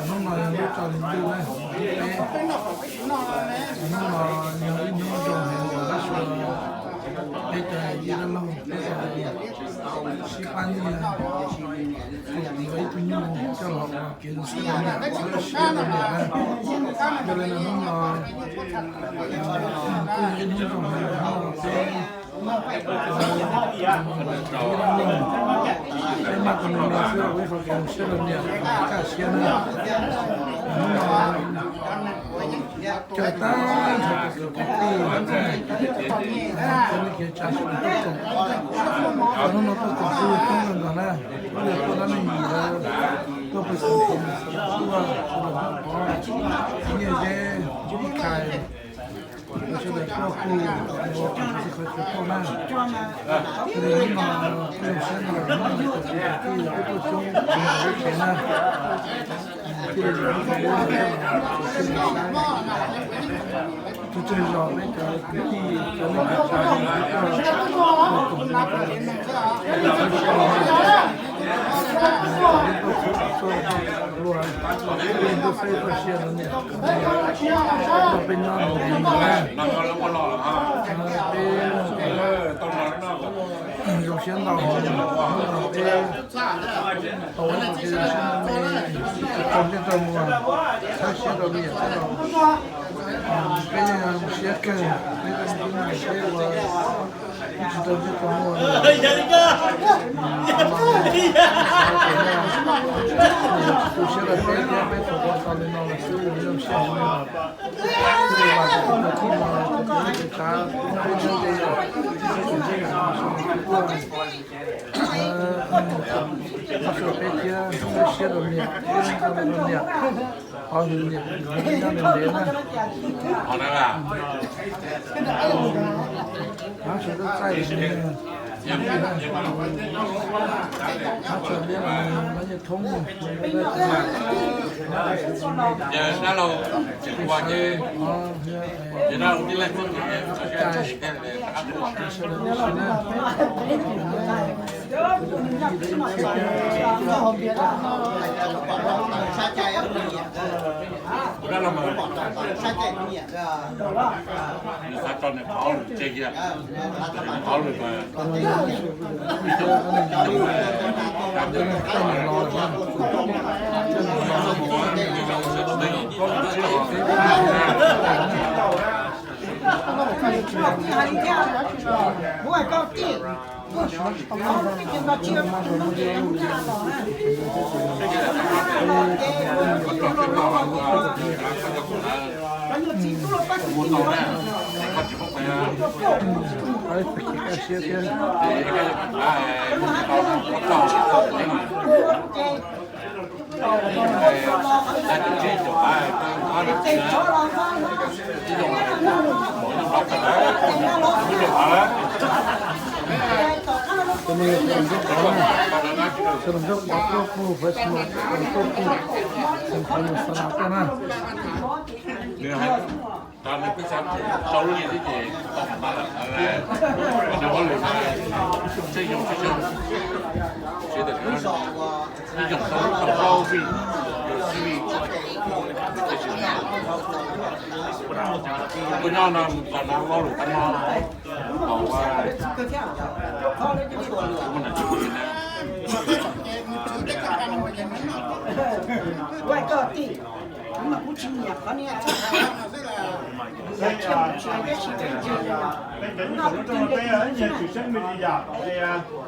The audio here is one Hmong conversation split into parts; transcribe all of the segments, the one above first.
Hnub no yog lub tso hli ntuj na, peb, hnub no yog ib hnub zoo heev uas lab su peb cov yij dab laug peb sib pab nyiaj, ib tug nyuj coj los ua kev zoo siab rau niam, siab rau niam na. Yog li no hnub no kuj yog ib hnub zoo heev, hnub no peb Peb maj tus me me xwb, ua ib qho kev zoo siab rau niam, kaj siab na. Hnub no caw tag nrho tus kwv tij, cov neeg kev tsa sawv daws tuaj koom. Hnub no tuaj koom kuj yog coob kawg nkaus na, kuj yog tuaj dab neeg yim lawm, tuaj pawg xeem Hmoob, sawv daws tuaj, sawv daws tuaj pov nyiaj zeb, ib khais, sawv daws tuaj kuj ua kom txhua txhua qhov chaw tuaj na. Li hnub no kuj zoo siab ntau, hnub no kuj tij kuj tuaj coob, kuj yog lub tsev na. Thiaj li tus tswv zos peb cov kwv tij cov neeg tsa tuaj koom, tuaj saib txoj sia rau niam, peb nyob mus li no na. Peb zoo siab ntau, peb tau ua ib qho kev zoo siab ntau, tsaug zog rau muag, txhawb siab rau niam thiab laus. Peb yeej zoo siab kawg, peb tau ua ib tsis tau ntsej tau muag li. Tu siab rau peb thiab peb tau ua tau li no los xwb, zoo siab li no. Kuj li vas tus tub tus tij no tus tub tus tav, peb nyob ze, peb nyob ze, peb nyob ze, peb thiab txhawb siab rau niam, peb zoo rau niam, qhov hwm niam nyob ntev ntev na. Qhov sawv daws txaij li, qhov txaij li, lawv yeej thoob, Nws xav tso nws qhov lwm tseg kiag, qhov lwm mas ib tug, ib tug, Sawv daws nrog pov tuaj pug, pov tuaj pug, xeem qhov yus xav tuaj na. Nws hais, nws peb xav sau lub li xwb ces tau mas lawm, nws hauj lwm mas tseem yog tsis yog, tseem yog tau tau fij, yus fij, kuv nyob no, los no lo lus tau no, los ua, kuv muaj nab tsis kuv li na. Peb cov nyuj tub no peb ib nyuag tsis seeb me li yam,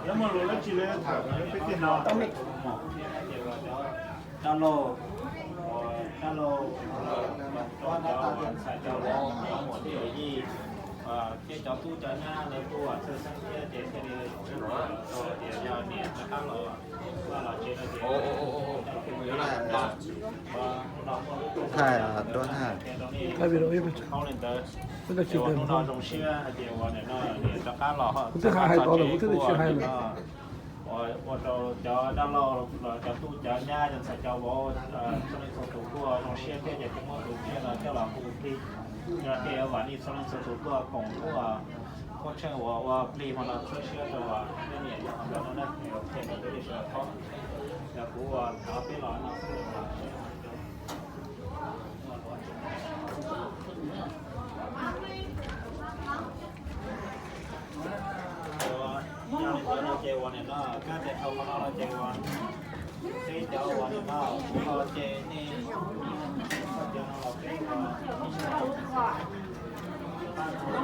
lawv muaj lus dab tsi lawv tham peb tej no. Dab laug, dab laug, cov ntxhais cov vauv, cov muam cov yij, thiab cov tub cov nyab lawv kuj txhawj xeeb thiab ces thiaj li rau tias yog niam rov qab los, los tsev no ces thaij, thaij li ntawd. Ces ua hnub no zoo siab hais tias uas nim no niam rov qab los, rov qab tso tsev kuj ua rau cov dab laug los cov tub cov nyab cov ntxhais cov vauv txhua leej txhua tus kuj zoo siab thiab ces kuj muab tus tsiaj no coj los hu plig, yog tias vam nej txhua leej txhua tus tuaj koom lub qub tsheej uas ua plig hmo no txhawb siab rau uas peb niam yog qhov ntawd no na, ces peb li sawv daws thov yog Kuv ua thov peb los no xwb. Yog li ntawd no ces ua nim no koj tes thau qhov no no ces ua, peb cov ua nim no kuv los ces nej cov no los peb ua.